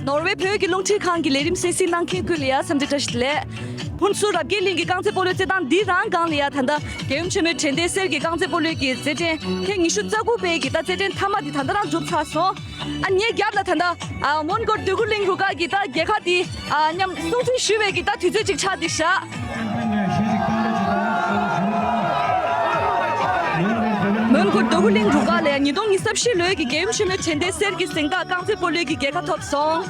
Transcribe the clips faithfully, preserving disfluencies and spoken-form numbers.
ནོར་ཝེ་བོད་ཀྱི་རླུང་འཕྲིན་ཁང་གི་ལས་རིམ་གསན་གཟིགས་གནང་མཁན་ཀུན་ལ་ཡ་འཚམས་འདྲི་བཀྲ་ཤིས་བདེ་ལེགས། ཕུན་ཚོགས་རབ་རྒྱས་གླིང་གི་རྐང་རྩེད་སྤོ་ལོའི་རྩེད་ཐང་འདི་རང་སྒང་ལ་ཡ་ད་ལྟ་རྒྱལ་ཡུམ་ཆེན་མོའི་དྲན་རྟེན་གསེར་གྱི་རྐང་རྩེད་སྤོ་ལོའི་གི་རྩེད་འགྲན་ཐེངས་ཉི་ཤུ་རྩ་དགུ་པའི་གི་ད་རྩེད་འགྲན་མཐའ་མ་འདི་ད་ལྟ་རང་གྲུབ་ཚར་སོང་། ཨ་ངའི་རྒྱབ་ལ་ད་ལྟ་ཨ་མོན་གྷོ་འདོད་རྒུ་གླིང་རུ་ཁག་གི་ད་རྒྱལ་ཁ་འདི་ཨ་མཉམ་སྲུང་བརྩི་ཞུ་བའི་གི་ད་དུས་ཚོད་ཅིག་ཆགས་འདུག་ཤག་མོན་གྷོ་འདོད་རྒུ་གླིང་རུ་ཁག་ལ་ཡ་ཉིས་སྟོང་ཉི་ཤུ་རྩ་བཞི་ལོའི་གི་རྒྱལ་ཡུམ་ཆེན་མོའི་དྲན་རྟེན་གསེར་གྱི་གཟེངས་རྟགས་རྐང་རྩེད་སྤོ་ལོའི་གི་རྒྱལ་ཁ་ཐོབ་སོང་།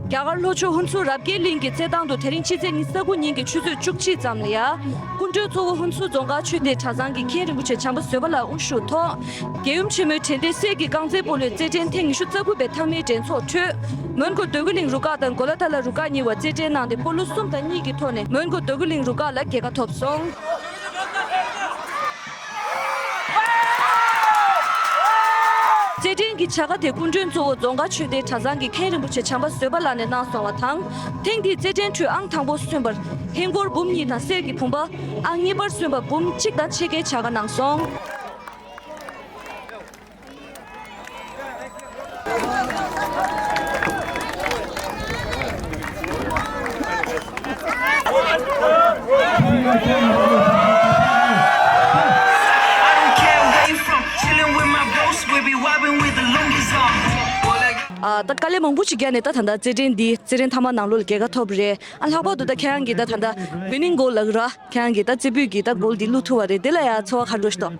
རྒྱ་གར་ལྷོ་ཕྱོགས་ཧུན་སུར་རབ་རྒྱས་གླིང་གི་རྩེད་ཐང་དུ་དེ་རིང་ཕྱི་ཚེས་ཉི་ཤུ་རྩ་དགུ་ཉིན་གྱི་ཆུ་ཚོད་བཅུ་གཅིག་ཙམ་ལ་ཡ། སྐུ་མགྲོན་གཙོ་བོ་ཧུན་སུར་རྫོང་དཀར་ཆོས་སྡེ་གྲྭ་ཚང་གི་མཁན་རིན་པོ་ཆེ་བྱམས་པ་བཟོད་པ་ལགས་དབུ་བཞུགས་ཐོག་རྒྱལ་ཡུམ་ཆེན་མོའི་དྲན་རྟེན་གསེར་གྱི་རྐང་རྩེད་སྤོ་ལོའི་རྩེད་འགྲན་ཐེངས་ཉི་ཤུ་རྩ་དགུ་པའི་མཐའ་མའི་འགྲན་ཚོགས་ཁྲོད། མོན་གྷོ་འདོད་རྒུ་གླིང་རུ་ཁག་དང་གོ་ལ་ཐ་ལ་རུ་ཁག་གཉིས་བར་རྩེད་འགྲན་གནང་སྟེ་སྤོ་ལོ་གསུམ་དང་གཉིས་ཀྱི་ཐོག་ནས་མོན་གྷོ་འདོད་རྒུ་གླིང་རུ་ཁག་ལ་རྒྱལ་ཁ་ཐོབ་སོང་། རྩེད་འགྲན་གྱི་བྱ་དགའ་དེ་སྐུ་མགྲོན་གཙོ་བོ་རྫོང་དཀར་ཆོས་སྡེ་གྲྭ་ཚང་གི་མཁན་རིན་པོ་ཆེ་བྱམས་པ་བཟོད་པ་ལགས་ནས་གནང་སོང་བ་དང་། ཐེངས་འདིའི་རྩེད་འགྲན་ཁྲོད་ཨང་དང་པོ་སོན་པར་ཧིན་སྒོར་འབུམ་གཉིས་དང་གསེར་གྱི་བུམ་པ། ཨང་གཉིས་པར་སོན་པ་འབུམ་གཅིག་དང་ཕྱེད་ཀའི་བྱ་དགའ་གནང་སོང་། I don't care where you from, chillin' with my bros, we be vibing with the longest on. ཨ་ད་དཀའ་ལས་མང་པོ་ཞིག་བརྒྱབ་ནས་ད་ད་ལྟ་རྩེད་འགྲན་འདི་རྩེད་འགྲན་མཐའ་མ་ནང་ལོགས་ལ་རྒྱལ་ཁ་ཐོབ་རེད། ཨ་ལྷག་པར་དུ་ད་ཁྱེད་རང་གིས་ད་ད་ལྟ་winning goal ལབ་ར་ཁྱེད་རང་གིས་ད་རྩེ་ཕུད་ཀྱི་ད་གོལ་འདི་བླུགས་ཐུབ་པ་རེད། དེ་ལ་ཡ་ཚོར་བ་ག་འདྲ་ཞིག་འདུག་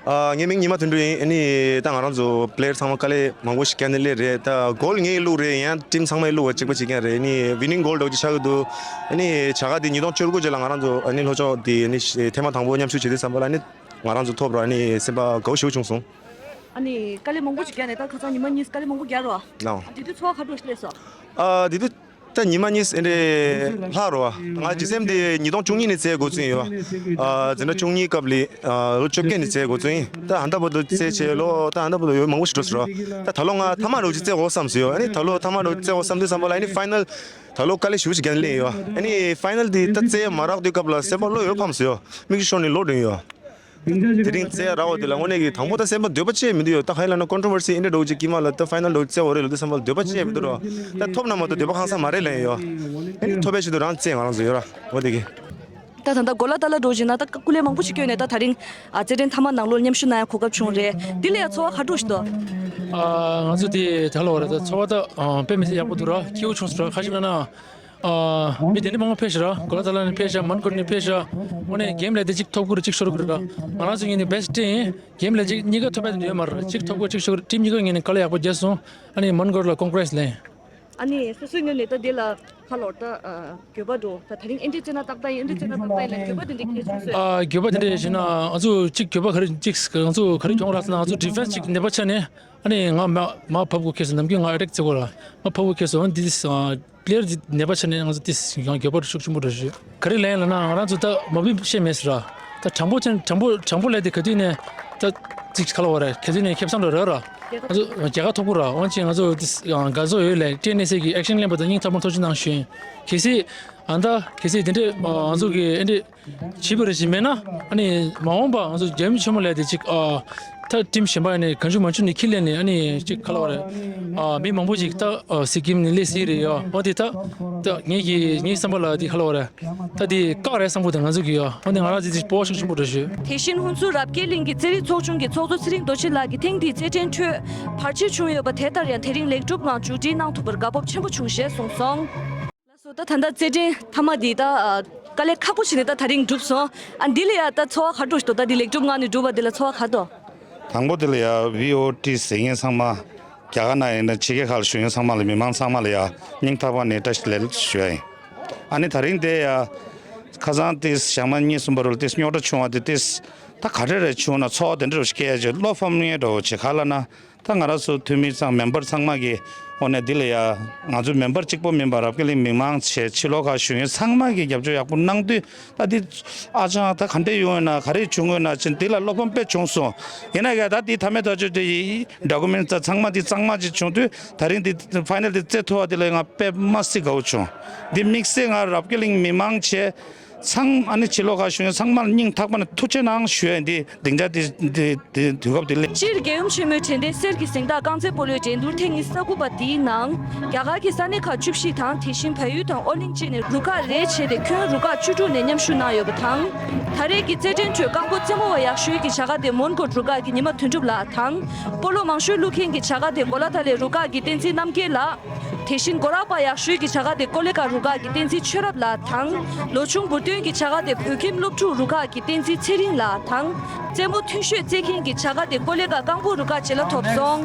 ཨ་ངའི་མིང་ཉི་མ་དོན་གྲུབ་ཡིན། ཨ་ནི་ད་ང་རང་ཚོ་པི་ལེ་ཡར་ཚང་མ་དཀའ་ལས་མང་པོ་ཞིག་བརྒྱབ་ནས་སླེབས་རེད། ད་གོལ་ངས་བླུགས་རེད། ཡང་ཊིམ་ཚང་མས་བླུགས་པ་གཅིག་པ་བྱེད་མཁན་རེད། ཨ་ནི་winning goal འདྲ་བོ་ཅིག་ཆགས་ཀྱི་འདུག་ཨ་ནི་བྱ་དགའ་འདི་ཉིས་སྟོང་བཅུ་དགུ་རྗེས་ལ་ང་རང་ཚོ་ཨ་ནི་ལྷོ་ཕྱོགས་འདི་ཨ་ནི་ཐེངས་མ་དང་པོ་མཉམ་ཞུགས་བྱེད་དུས་ཙམ་པ་ལ་ཨ་ནི་ང་རང་ཚོ་ཐོབ་ར། ཨ་ནི་སེམས་པ་དགའ་པོ་ཞེ་པོ་བྱུང་སོང་། ཨ་ནི་དཀའ་ལས་མང་པོ་ཞིག་བརྒྱབ་ནས་ད་ཁ་སང་ཉི་མ་གཉིས་དཀའ་ལས་མང་པོ་བརྒྱབ་རོགས། ལའོ། ཨ་དེ་དུས་ཚོར་བ་ག་འདྲ་ཞིག་སླེབས་སོང་། ཨ་དེ་དུས་ད་ཉི་མ་གཉིས་ཨེ་འདྲས་ལྷག་རོ། ང་ཇི་སེམས་དེ་ཉིས་སྟོང་བཅུ་གཉིས་ནས་རྩེད་འགོ་བཙུགས་ཡོད། ཨ་འཛིན་གྲྭ་བཅུ་གཉིས་སྐབས་ལ་ཨ་ལོ་བཅོ་བརྒྱད་ནས་རྩེད་འགོ་བཙུགས་ཡིན། ད་ཧ་ད་བར་དུ་རྩེད་བྱས་ལོ། ད་ཧ་ད་བར་དུ་ཡོད་མང་པོ་ཞིག་འགྲོ་སོང་རོ། ད་ད་ལོ་ང་ཐ་མ་རོ་ཅིག་རྩེད་དགོས་བསམ་སོང་ཡོད། ཨ་ནི་ད་ལོ་ཐ་མ་རོ་ཅིག་རྩེད་དགོས་བསམ་དུས་ཙམ་པ་ལ་ཨ་ནི་ཕའི་ནལ་ད་ལོ་དཀའ་ལས་ཞེ་པོ་ཞིག་བརྒྱབ་ནས་སླེབས་ཡོད། ཨ་ནི་ཕའི་ནལ་དེ་ད་རྩེད་མ་རག་དུས་སྐབས་ལ་སེམས་པ་བློ་ཡོད་ཕམ་སོང་ཡོད། མིག་ཆུ་ཤོར་ནས་ལོག་འགྲོ་ཡོད། དེ་རིང་རྩེད་རག་པ་དེ་ལ་དངོས་གནས་ཀྱི་དང་པོ་ད་སེམས་པ་འདོད་པ་ཅི་ཡང་མི་འདུག་ཡོད། ད་ཧ་ལས་ན་ཀོན་ཊོ་ཝར་སི་ཨེ་འདྲ་འདྲ་བོ་ཅིག་དཀྱིལ་མ་ལ་ད་ཕའི་ནལ་འདྲ་བོ་རྩེད་དགོས་རེད་ལབ་དུས་ཙམ་པ་ལ་འདོད་པ་ཅི་ཡང་མི་འདུག་རོ། ད་ཐོབ་ན་མ་གཏོགས་འདོད་པ་ཧང་སང་མ་རེད་ལབ་ཡོད། ཨ་ནི་ཐོབ་པའི་ཆེད་དུ་རང་རྩེད་ང་རང་ཚོ་ཡོད་ར། འོ་དེ་གི། ད་ད་ལྟ་གོ་ལ་ཏ་ལ་འགྲོ་བཞིན་ན་ད་སྐུ་ལས་མང་པོ་ཞིག་བསྐྱོན་ནས་ད་ད་རིང་ཨ་རྩེད་འགྲན་མཐའ་མ་ནང་ལོགས་མཉམ་ཞུགས་གནང་ཡ་གོ་སྐབས་བྱུང་རེད། འདི་ལ་ཡ་ཚོར་བ་ག་འདྲ་ཞིག་འདུག་ཨ་ང་ཚོ་དེ་ད་ལོ་ར་ད་ཚོར་བ་ད་ཨ་དཔེ་མི་སྲིད་ཡག་པོ་འདུག་ར། སྐྱིད་པོ་བྱུང་སོང་ར། ཁ་ཤས་ན་ན། ཨ་མི་དེ་འདྲ་མང་པོ་ཕེབས་ཤག་ར། གོ་ལ་ཏ་ལ་ནས་ཕེབས་ཤག་མོན་གྷོ་ནས་ཕེབས་ཤག་འོ་ནས་གེམ་ལས་དེ་གཅིག་ཐོབ་དགོས་རེད་གཅིག་ཤོར་དགོས་རེད་ར། ང་རང་ཚོ་ངོས་ནས་བེ་སི་ཊི་ཡིན། གེམ་ལས་གཅིག་གཉིས་ཀ་ཐོབ་པ་དེ་འདྲ་ཡོད་མ་རེད། གཅིག་ཐོབ་དགོས་གཅིག་ཤོར་དགོས། ཊིམ་གཉིས་ཀ་ངོས་ནས་དཀའ་ལས་ཡག་པོ་བརྒྱབ་སོང་། ཨ་ནི་མོན་གྷོ་ལ་ཀོང་གྷི་རེ་སི་ལེན། ཨ་ནི་སོ་སོའི་ངོས་ནས་ད་འདི་ལ་ཁ་ལོར་ད་འགྱོད་པ་འགྲོ་ད་ད་རིང་ཨེ་འདྲ་རྩེ་ན་ཏག་ཏག་ཡིན། ཨེ་འདྲ་རྩེ་ན་ཏག་ཏག་ཡིན་ལ་འགྱོད་པ་དེ་འདྲ་གལ་ཆུང་སོས། ཨ་འགྱོད་པ་དེ་འདྲ་ཡིན་ན་ང་ཚོ་གཅིག་འགྱོད་པ་ག་རེ་གཅིག་ང་ཚོ་ག་རེ་གྱོང་རག་སོང་ན་ང་ཚོ་ཌི་ཕེན་སི་གཅིག་ནད་པ་ཆགས་ནས། ཨ་ནི་ང་མ་མ་བབས་དགོས་ཁེལ་སོང་། ནམ་རྒྱུན་ང་ཨེ་ཊེག་རྩེ་དགོས་ར། མ་བབས་དགོས་ཁེལ་སོང་། འདི་ཨ་པི་ལེ་ཡར་འདི་ནད་པ་ཆགས་ནས་ང་ཚོ་ཏིས་ཡང་འགྱོད་པ་ཤུགས་ཆེན་པོ་རེད་ཞུ། ག་རེ་ལན་ལབ་ན་ང་རང་ཚོ་ད་མ་བིབ་བཤད་མེད་ཟེར་ར། ད་དྲང་པོ་ཅན་དྲང་པོ་དྲང་པོ་ལས་དེ་ག་དུས་ནས་ད་ཅིག་ག་ལ་བ་རེད། ག་དུས་ནས་ཁེ་བཟང་འགྲོ་རེད་ར། ང་ཚོ་རྒྱལ་ཁ་ཐོབ་དགོས་ར། འོན་ཀྱང་ང་ཚོ་ཏིས་ཡང་དགའ་ཚོར་ཡོད་ལས་ཏྲེ་ནས་སེ་གི་ཨེག་ཤན་ལེན་པ་དང་སྙིང་ཐག་པ་ཐུགས་རྗེ་གནང་ཞུ་ཡིན། གལ་སྲིད་ཨ་ད་གལ་སྲིད་དེ་འདྲས་ང་ཚོ་གི་ཨེ་འདྲས། བྱིས་པ་རེ་ཞིག་མེད་ན། ཨ་ནི་མ་འོངས་པ་ང་ཚོ་རྒྱལ་ཡུམ་ཆེན་མོ་ལས་དེ་ཅིག་ཨ་ད་ཊིམ་གཞན་པ་ནས་གང་བྱུང་མང་བྱུང་ནས་ཁྱི་ལེན་ནས། ཨ་ནི་ཅིག་ག་ལ་བ་རེད། ཨ་མི་མང་པོ་ཅིག་ད་ཨ་སི་ཀིམ་ནས་སླེབས་སྲིད་རེད་ཡ། འོ་དེ་ད་ད་ངེད་ཀྱི་ངའི་བསམ་པ་ལ་དེ་ག་ལ་བ་རེད། ད་དེ་བཀག་རེད་བསམ་གི་འདུག་ང་ཚོ་གི་ཡ། འོ་དེ་ང་རང་ཚོ་དེ་ཅིག་སྤོབས་པ་ཤུགས་ཆེན་པོ་རེད་ཞུ། དེ་བཞིན་ཧུན་སུར་རབ་རྒྱས་གླིང་གི་རྩེད་རིགས་ཚོགས་ཆུང་གི་ཚོགས་གཙོ་ཚེ་རིང་རྡོ་རྗེ་ལགས་ཀྱིས་ཐེངས་འདིའི་རྩེད་འགྲན་ཁྲོད་བར་ཆད་བྱུང་ཡོད་པ་དེ་ལྟར་ཡང་དེ་རིང་ལེགས་གྲུབ་ངང་མཇུག་སྒྲིལ་གནང་ཐུབ་པར་དགའ་སྤོབས་ཆེན་པོ་བྱུང་ཞེས་གསུངས་སོང་། ལགས་སོ། ད་ད་ལྟ་རྩེད་འགྲན་མཐའ་མ་འདི་ད་ཨ་དཀའ་ལས་ཁག་པོ་ཞིག་ནས་ད་ད་རིང་གྲུབ་སོང་། ཨ་འདི་ལ་ཡ་ད་ཚོར་བ་ག་འདྲ་ཞིག་འདུག་ད་འདི་ལེགས་གྲུབ་ངང་ནས་གྲུབ་པ་འདི་ལ་ཚོར་བ་ག་འདུག་དང་པོ་འདི་ལ་ཡ་བྷི་ཨོ་ཊི་གཟིགས་མཁན་ཚང་མ། རྒྱ་གར་ནང་ཡིན་ན་ཕྱི་རྒྱལ་ཁག་ལ་བཞུགས་མཁན་ཚང་མ་ལ་མི་མང་ཚང་མ་ལ་ཡ་སྙིང་ཐག་པ་ནས་བཀྲ་ཤིས་བདེ་ལེགས་ཞུ་ཡ་ཡིན། ཨ་ནི་ད་རིང་དེ་ཡ་ཁ་སང་ཏིས་ཞག་མ་གཉིས་གསུམ་པ་རུ་ཏིས་རྙོག་དྲ་བྱུང་བ་དེ་ཏིས་ད་ག་རེ་རེ་བྱུང་ན་ཚོར་བ་དེ་འདྲ་རུ་སྐྱེ་ཡ་ཅིག་བློ་ཕམ་ངེས་འདྲ་བོ་ཅིག་ག་ལ་ན། ད་ང་རང་ཚོ་འཐུས་མི་ཚང་མེམ་བར་ཚང་མ་གིས་འོ་ནས་འདི་ལ་ཡ་ང་ཚོ་མེམ་བར་གཅིག་པོ་མིན་པ་རབ་རྒྱས་གླིང་མི་མང་བྱས་ཕྱི་ལོགས་ཁག་བཞུགས་མཁན་ཚང་མ་གིས་རྒྱབ་སྐྱོར་ཡག་པོ་གནང་དུས་ད་འདི་ཨ་ཅང་ད་ག་འདྲས་ཡོང་ཡོད་ན་ག་རེ་བྱུང་ཡོད་ན་ཅིག་འདི་ལ་བློ་ཕམ་དཔེ་བྱུང་སོང་། ཡིན་ན་ཡང་ད་འདི་མཐའ་མའི་ཐག་གཅོད་དེ་ཡི་ཌོ་ཀུ་མེན་ཊི་ད་ཚང་མ་འདི་གཙང་མ་ཅིག་བྱུང་དུས་ད་རིང་འདི་ཕའི་ནལ་འདི་རྩེ་ཐུབ་པ་འདི་ལ་ང་དཔེ་མ་སྲིད་དགའ་བོ་བྱུང་། འདི་དམིགས་བསལ་ང་རབ་རྒྱས་གླིང་མི་མང་བྱས། ཚང་ཨ་ནི་ཕྱི་ལོགས་ཁ་བཞུགས་མཁན་ཚང་མར་སྙིང་ཐག་པ་ནས་ཐུགས་རྗེ་གནང་ཞུ་ཡ་འདི་སྡིངས་ཆ་འདི་འདི་འདི་དུས་སྐབས་འདི་སླེབས། སྤྱིར་རྒྱལ་ཡུམ་ཆེན་མོའི་དྲན་རྟེན་གསེར་གྱི་གཟེངས་རྟགས་རྐང་རྩེད་སྤོ་ལོའི་འགྲན་བསྡུར་ཐེངས་ཉི་ཤུ་རྩ་དགུ་པ་འདིའི་ནང་རྒྱ་གར་གྱི་ས་གནས་ཁག་བཅུ་བཞི་དང་དེ་བཞིན་བལ་ཡུལ་དང་ཨོ་གླིང་བཅས་ནས་རུ་ཁག་རེ་བྱས་ཏེ་ཁྱོན་རུ་ཁག་བཅུ་དྲུག་ནས་མཉམ་ཞུགས་གནང་ཡོད་པ་དང་། ད་རེས་ཀྱི་རྩེད་འགྲན་ཁྲོད་རྐང་སྤོལ་རྩེད་མོ་བ་ཡག་ཤོས་ཀྱི་བྱ་དགའ་དེ་མོན་གྷོ་རུ་ཁག་གི་ཉི་མ་དོན་གྲུབ་ལགས་དང་། སྤོ་ལོ་མང་ཤོས་བླུགས་མཁན་གྱི་བྱ་དགའ་དེ་གོ་ལ་ཐ་ལའི་རུ་ཁག་གི་བསྟན་འཛིན་རྣམ་རྒྱལ་ལགས། དེ་བཞིན་སྒོ་ར་པ་ཡག་ཤོས་ཀྱི་བྱ་དགའ་དེ་ཀོ་ལེ་ཀ་རུ་ཁག་གི་བསྟན་འཛིན་ཆོས་རབ་ལགས་དང་། ལོ་ཆུང་འབུར་ཐོན་གྱི་བྱ་དགའ་དེ་བོད་ཁྱིམ་སློབ་ཕྲུག་རུ་ཁག་གི་བསྟན་འཛིན་ཚེ་རིང་ལགས་དང་། རྩེད་མོ་ཐུང་ཤོས་རྩེད་མཁན་གྱི་བྱ་དགའ་དེ་ཀོ་ལེ་ཀ་རྐང་སྤོལ་རུ་ཁག་བྱེད་ལ་ཐོབ་སོང་།